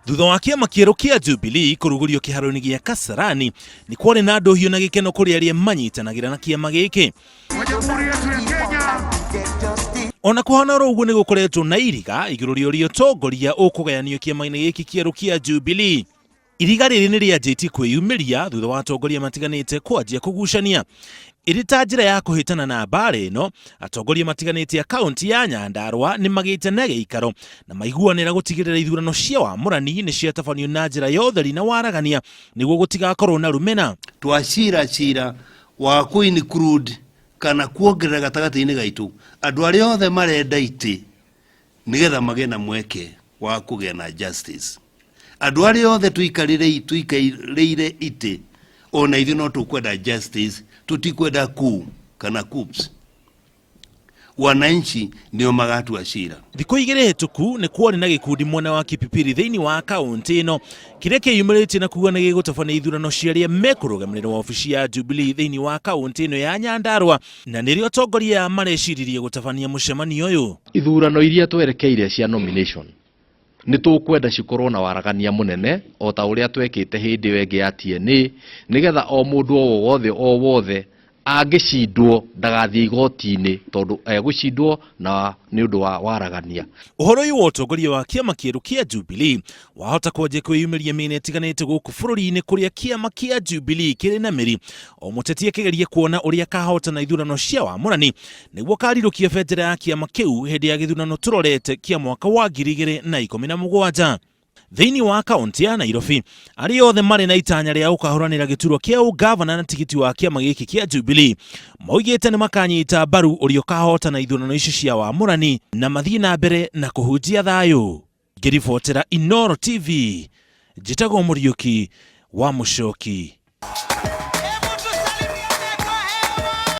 Thutha wa kĩama kĩerũ kĩa Jubilee kũrugũrio kĩharo-inĩ gĩa Kasarani, nĩ kwarĩ na ndũhiũ na gĩkeno kũrĩ arĩa manyitanagĩra na kĩama gĩkĩ. Ona kũhana oro ũguo nĩ gũkoretwo na iriga igũrũ rĩa ũrĩa ũtongoria ũkũgayanio kĩama-inĩ gĩkĩ kĩerũ kĩa Jubilee. Iriga rĩrĩ nĩ rĩanjĩtie kwĩyumĩria thutha wa atongoria matiganĩte kwanjia kũgucania. Ĩrĩ ta njĩra ya kũhĩtana na mbaara ĩno, atongoria matiganĩte a kaunti ya Nyandarua nĩ magĩte na gĩikaro na maiguanĩra gũtigĩrĩra ithurano cia wamũrani nĩ ciatabanio na njĩra ya ũtheri na waragania nĩguo gũtigakorwo na rũmena. Twacira cira wa kũ include kana kuongerera gatagatĩ-inĩ gaitũ andũ arĩa othe marenda itĩ nĩgetha magĩe na mweke wa kũgĩa na justice. Andũ arĩa othe tũikarĩire itĩ ona ithuĩ no tũkwenda justice, tũtikwenda coup kana coups. Wananchi nĩo magatua cira. Thikũ igĩrĩ hĩtũku nĩ kwarĩ na gĩkundi mwena wa Kipipiri thĩinĩ wa kaũntĩ ĩno kĩrĩa kĩyumĩrĩtie na kuga nĩ gĩgũtabania ithurano cia arĩa mekũrũgamĩrĩra wabici ya Jubilee thĩinĩ wa kaũntĩ ĩno ya Nyandarua na nĩrĩo atongoria aya mareciririe gũtabania mũcemanio ũyũ. Ithurano iria twerekeire cia nomination nĩ tũkwenda cikorwo na waragania mũnene o ta ũrĩa twekĩte hĩndĩ ĩyo ĩngĩ ya TNA nĩgetha o mũndũ o wothe o wothe angĩcindwo ndagathiĩ igoti-inĩ tondũ egũcindwo na nĩ ũndũ wa waragania. Ũhoro ũyũ wa ũtongoria wa kĩama kĩerũ kĩa Jubilee wahota kwanjia kwĩyumĩria mĩena ĩtiganĩte gũkũ bũrũri-inĩ kũrĩa kĩama kĩa Jubilee kĩrĩ na mĩri o mũteti akĩgeria kuona ũrĩa akahotana ithurano cia wamũrani nĩguo akarirũkia bendera ya kĩama kĩu hĩndĩ ya gĩthurano tũrorete kĩa mwaka wa 2017. Thĩinĩ wa kaunti ya Nairobi, arĩa othe marĩ na itanya rĩa gũkahũranĩra gĩturwa kĩa ũngavana na tigiti wa kĩama gĩkĩ kĩa Jubilee maugĩte nĩ makanyita mbaru ũrĩa ũkahotana ithurano icio cia wamũrani na mathiĩ na mbere na kũhunjia thayũ. Ngĩribotera Inooro TV, njĩtagwo Mũriũki wa Mũcoki.